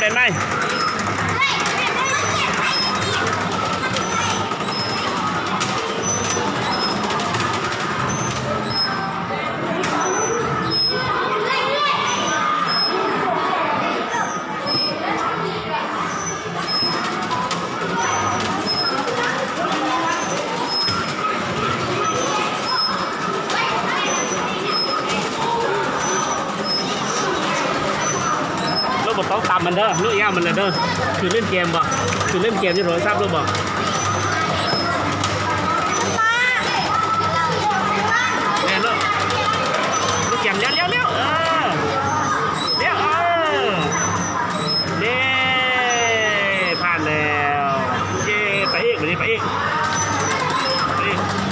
ໄປໄໝ? ລູກບໍ່ຕ້ອງຕຳມັນເດີ ລູກຢ່າມັນເລີຍເດີ. ຄືຫຼິ້ນເກມບໍ່? ຄືຫຼິ້ນເກມຢູ່ໂທລະສັບລູກບໍ່? ແມ່ນລູກ ລູກເກມ ລ້ຽວໆໆ ເອີ ລ້ຽວ ເອີ ເຢ້ ຜ່ານແລ້ວ ເຢ້ ໄປອີກ ບາດນີ້ໄປອີກ ໄປອີກ.